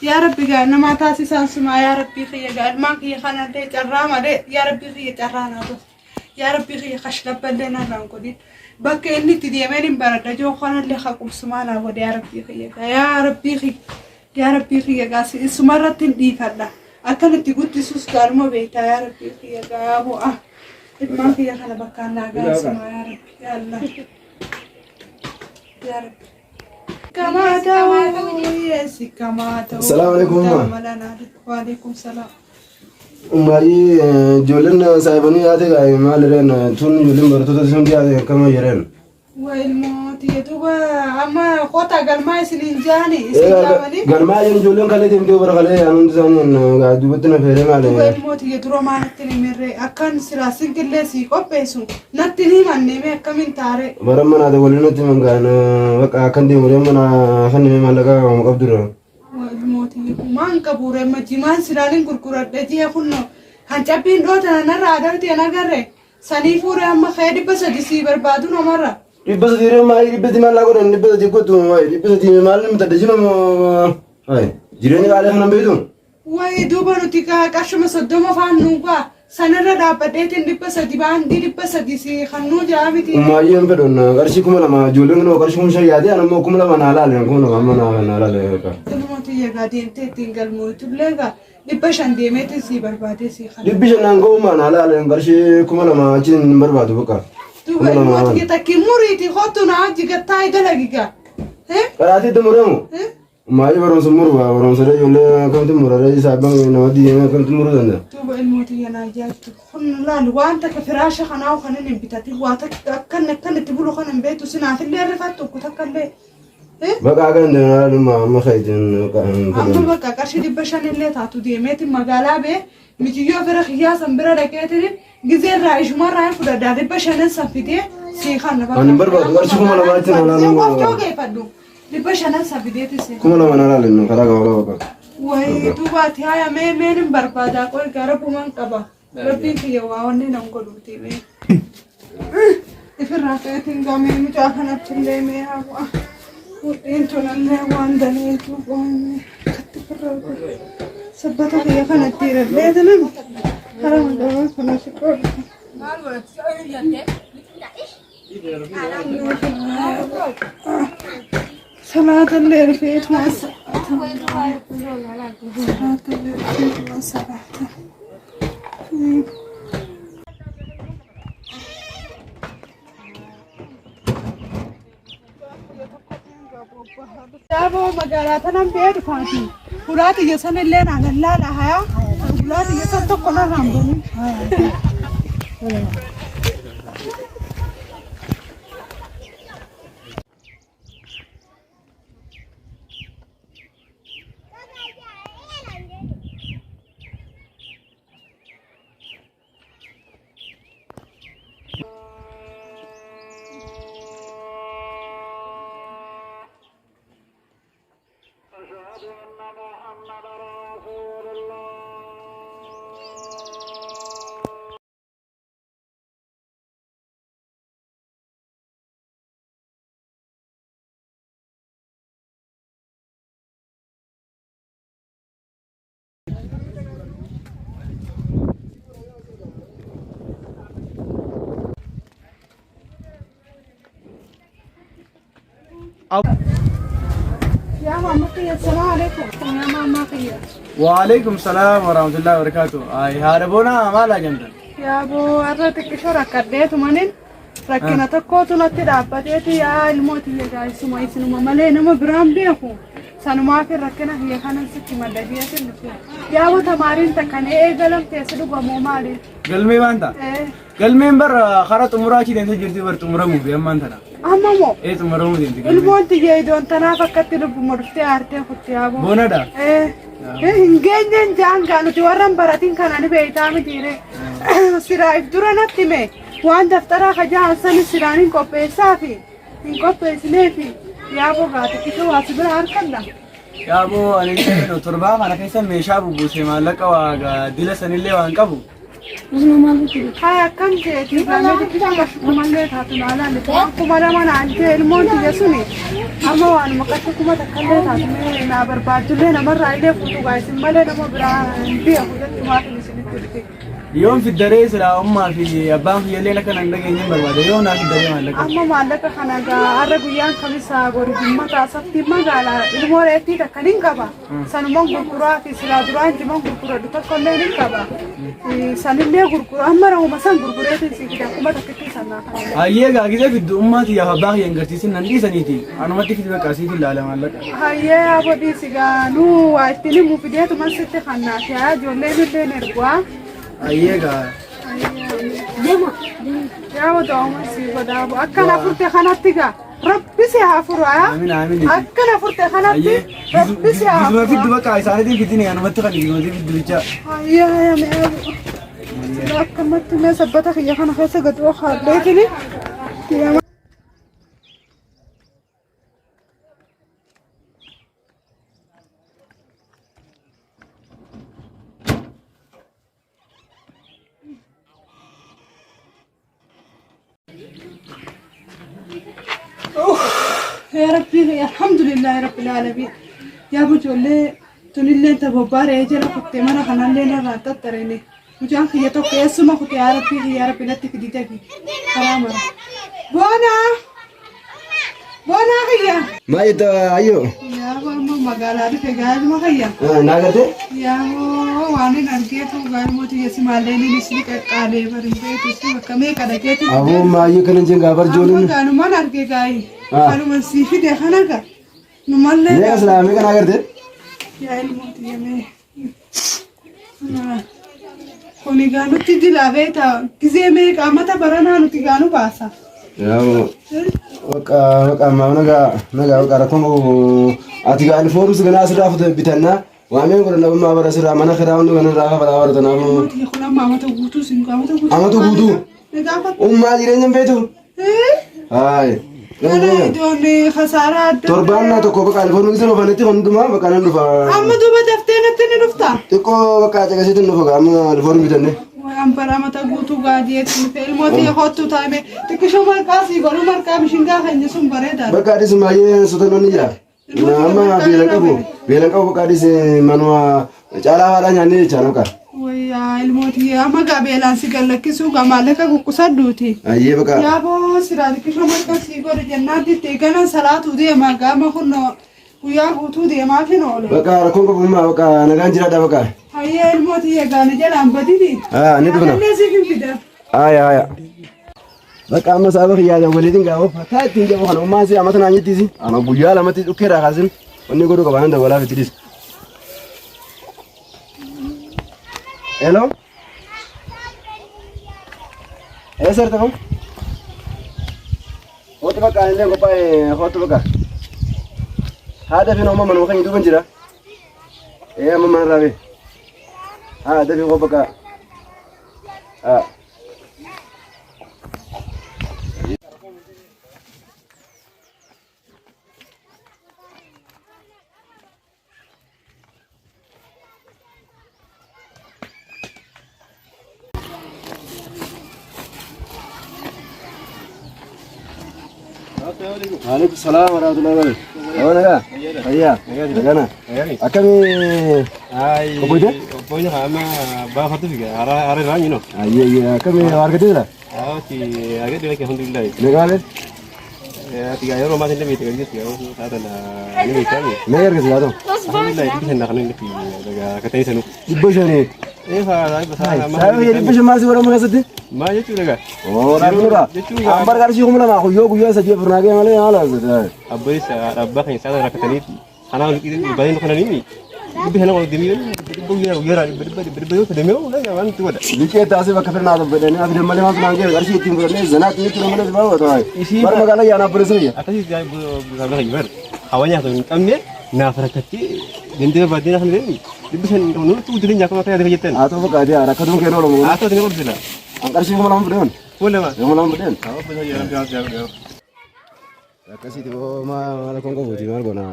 Yaa Rabbi gaa namaa taasisaan sumaa yaa Rabbii kiyya gaa ilmaan kiyya kanallee carraa malee yaa Rabbii kiyya carraa naa tolche. Yaa Rabbii kiyya kashlabballee narraan godhin. Bakka inni itti deemeen hin baradha joo kanallee haqubsumaa naa godhe yaa Rabbii kiyya gaa yaa Rabbii kiyya yaa Rabbii kiyya gaa isumarratti hin dhiifadha. Akkan itti guddisus gaaluma beektaa yaa Rabbii kiyya gaa bu'a. Ilmaan kiyya kana bakkaan naa gaasumaa yaa Rabbi yaa Allah. Yaa Rabbi. Kamaa ta'uu yeesi kamaa ta'uu. Salaam alaikum, umma. Waalaikum salaam. Baay'ee ijoolleen saayibanii yaate maal jedhan tun ijoolleen barattoota sun dhiyaate akkama jedhan. Waa ilmoo tiyya duuba amma kota galmaa isiniin jaani isin jaamanii. Galmaa jedhan ijoolleen kalee deemtee bara kalee aan hundi isaanii duubatti na feeree maal. Duuba ilmoo tiyya dura maa natti hin himirree akkan silaa sinqillee sii qopheessu natti hin himanne mee akkamiin taaree. Bara manaa waliin natti mangaan bakka akkan deemu ree mana kan maallaqa qabdura. Waa ilmoo tiyya kumaan qabu ree majimaan silaalin gurguradhe ji'a kunno kan cabbiin dhootana narraa adamti hin agarre. Sanii fuuree amma kee 300 sii barbaadu namarra. 300 ree maayii 300 maal laa godhan 300 godhu maayii 300 maal namni tadda jima moo jireenya qaalii kanan beektu. Wayi duuba nuti gaa qarshuma 30 faan nuu gaa sanirra dhaabbadheetiin 300 baandii 300 sii kannuu jaa miti. Maayyee hin fedhun qarshii 2000 ijoolleen kunoo qarshii 5000 yaadee an ammoo 2000 naa laale 2000 amma naa laale. Ilmoo tiyya gaa deemtee ittiin galmooytullee gaa 500 deemeetiin sii barbaadee sii kana. 500 naan ga'umaa naa laale qarshii 2000 achiin hin barbaadu bakka. Duuba 2000 ilmoo naa tiyya takki muriiti kottu naa hojii gattaa dalagi gaa. Qaraatii itti muramu. Maayii barumsa muru barumsa ijoollee akkamitti muraree isaa nama diinee akkamitti muruu danda'a. Duuba ilmoo tiyya naa jaaltu kun laal waan takka firaasha kanaa kan inni hin bitatin waa takka akkan akkan itti bulu kan hin beektu sinaafillee rifattu takka illee. Baqa akka hin deemne dhuma amma keetiin baqa hin Amma fedhan. bakka qarshii 500 illee taatu deemeetiin magaalaa bee mijiyyoo fira kiyyaa san bira dhaqeetiin gizee irraa ishumarraa hin fudhadhaa 500 san fidee sii kana bakka. Ani hin barbaadu, qarshii 2000 tti na laaluu. Qoftoo geeffadhu. 500 san fideeti sii. 2000 na laalin karaa gabaabaa baqa. Wayii duubaati haya mee meen hin barbaadaa qoy gara buman qaba. Rabbiin kiyya waa wanni nan godhuuti mee. Ifirraa ka'eetiin gamee mucaa kanatti illee mee haa bu'a. Mudhiin tunallee waan daleetu qoomee akkatti firraa godhe. Sabbata kiyya kanatti hidhadhee tanan karaa magaalaa kana si qoodha. Salaatallee rifeetuma salaatallee rifeetuma salaata. Yaaboo magaalaa tanan bee dhufaati. Hulaa tiyya san illee naan lallaala hayaa. Hulaa tiyya san tokko narraan banin. Yaa maama kiyya assalaamu alaikum. Yaa maama kiyya. Waalaikum salaam warahmatullahi wabarakatuh. Ay haadha boonaa maal ajamtan? Yaa boo har'a xiqqisho rakkadheetu manin rakkina tokkootu natti dhaabbateeti yaa ilmoo tiyya gaa'isuma isinuma malee nama biraan beeku. Sanumaaf rakkina kiyya kanan sitti madda jeetin dhufe. Yaa boo tamaariin takka nee eegalamte si dhugamoo maali? Galmee baanta? Eh. Galmeen bar karaa xumuraa achi deemtee jirti bar xumuramuuf ammaan tana. Amma moo? Ee xumuramuu deemti galmeen. Ilmoon tiyya idoon tanaaf akkatti lubbuma dhuftee aartee kutti yaa boo. Boonadha? Eh. Hin geenyeen jaangaa nuti warra hin baratin kana ni beektaa mitiire. Silaa if dura natti hime waan daftaraa kajaan sani silaan hin qopheessaafi hin qopheessineefi yaa bogaa xiqqisoo waa si bira harkadha. Yaaboo ani illee torbaa kana keessa meeshaa bubuuse maallaqa waa dila sanillee waan qabu. Haa akkam jeeti gaamee xiqqishaan qarshii taatu naalaan waan 2000 naan jee ilmoon tiyya suni amma waanuma qarshii 1000 illee taatu mee naa barbaadullee namarraa illee fuutu gaa isin malee nama biraa hin beeku jechumaaf isinitti dhufe. Yoon fiddaree silaa ummaa fi abbaan kiyyallee akka nan dhageenye hin barbaade. Yoo naa fiddaree maallaqa. Amma maallaqa kana gaa har'a guyyaan kamisaa gori jimmataa saftiin magaalaa ilmoo reettii takka nin qaba. Sanuman gurguraa fi silaa duraan jiman gurguradhu tokkollee nin qaba. Sanillee gurgura amma rahuma san gurgureetiin si fida 1000 sanaa kana. Hayyee gaa gisee fiddu ummaa tiyyaaf abbaa kiyya hin garsiisin nan dhiisaniiti. Anumatti fidi bakka siif ilaala maallaqa. Hayyee aboo dhiisi gaa nuu waa ittiin himu fideetuman sitti kannaaf yaa ijoolleen illee erguwaa. Hayyee gaa. Yaa wada'uma si godhaa akkana furte kanatti gaa rabbi si haa furu haa. Amiin amiin. Akkana furte kanatti Hayyee. rabbi si haa Gisuma furu. fiddu bakka isaaniitiin fidini anumatti kan gisuma fiddu bicha. Hayyee hayyee mi'aawu. Sila akkamatti mee sabbata kiyya kana keessa gad oofaadheetini. يا ربي الحمد لله رب العالمين يا ابو جولي تنلين تبوبار اجل كنت مرة خلال لنا راتتريني mucaan kiyya tokko eessuma kute yaa rabbii yaa rabbi natti fidi tafi karaa mara boona boonaa kiyya Maal jetta ayyoo? yaa amma magaalaa dhufe gaaluma kiyya Naa gartee? yaa waan hin argeetu gaaluma tiyya si maalleeniin si qaqqaalee barin beeku si bakka meeqa dhageetu Aboo maayyoo kana jeen gaafa amma ijoolleen. gaalumaan arge gaayi kanuma sii fide kana ga numallee Meeqa silaa meeqa naa gartee? yaa ilmoo tiyya mee kuni gaa nutti dilaa beektaa gizee meeqa amata baranaa nuti gaanu baasa. Yaa bakka bakka ammaa nagaa nagaa bakka rakkoon qabu ati gaa uniforms ganaa asirraa fute bitannaa waameen godhan dhabammaa bara asirraa mana kiraa hundi kana irraa kafalaa bara tanaafuu. Tiyya kun amma amata guutuu sin amata guutuu. Amata guutuu? Ni gaafadhu. Ummaa jireenya hin beektu? Haay. Kana iddoon khasaaraa adda. Torbaan naa tokko bakka uniformii keessa ofanetti hundumaa bakka nan dhufa. Amma duuba daftee natti ni dhufta. Xiqqoo bakka caqasiitti hin dhufa amma uniformii bitanne. Waan bara amata guutuu gaadiyee dhufe ilmoo tiyya kottu taa'ame xiqqishoo marqaa sii godhu marqaa mishingaa keenya sun bareedaadha. Bakka adis baay'ee sotannoon ni jira. Amma beelan qabu beelan qabu bakka adis manuma caalaa haadhaa nyaannee jechaa bakka. Wayyaa ilmoo tiyya amma gaa beelaan si gallakkisuu gaa maallaqa kukkusadhuuti. Ayyee bakka. Yaaboo silaa xiqqishoo marqaa sii godhu jennaan dittee ganan salaatuu deema gaama kunno guyyaa guutuu deemaa fin oole. Bakka rakkoon qabu ummaa bakka nagaan jiraadha bakka. Hayyee ilmoo tiyya gaana jalaan badini. Haa ni dhufna. Illee siif hin fida. Haya haya. Bakka amma saaba kiyyaa waliitiin gaafa fakkaa ittiin jedhu kana ummaan si amata naan jettiisi. Ama guyyaa lamatti dhukkeerraa kaasin wanni godhu qaba nan dabalaaf itti dhiisa. Hello. Eessa jirta kun? Kootu bakka anillee qophaa'e kootu bakka. Haa dafii amma manuma keenya duuban jira. Ee amma manarraa bee. Haa dafii koo bakka. Haa. Waalaikum salaam warahmatullahi wabarakatuh. Awa nagaa? Fayyaa? Nagana? Akkamii? Obboyte? Obboyte amma baafatu figa ara irraa nyino. Ayyee ayyee akkamii waa argatee jira? Ati argadhe laki alhamdulillah. Meeqa Ati gaa yeroo maatiin dhabeete gadi jirti gaa taatan ni beekami. Meeqa argate yaa ta'u? Alhamdulillah 500 kan inni fi daga akka ta'e sanu. 500. Ee faa Saayii biyya 500 maal si godhamu keessatti? Maal jechuudha gaa? Oo rakkoo Jechuun Amma qarshii 2000 guyyoo guyyaa sadii afur naagee malee haala Abboon abbaa kan isaan rakkataniif kanaaf baay'een kananii 500 ol demee dhibba guyyaa guyyaa dhibba dhibba dhibba dhibba yoo demee waan itti godha. Liqee taasise bakka firnaa tokko jedhanii ati malee maaltu naan ga'e qarshii ittiin fudhannee zanaatti jechuudha malee si baay'ee ta'e. Bara magaalaa yaanaaf barreessa biyya. Akkasii saabla kan jiru hawa nyaata hin qabne naaf rakkatti dandee barbaadee naaf hin deemni 500 nuti guddina nyaata akka yaada jettan. Haa ta'u fakkaatee rakkatuun kee oolu. Haa ta'u ni oolu sila. An qarshii 2000 fudhan. 2000. 2000 fudhan. Akkasiiti boo maal rakkoon qabuuti maal goona.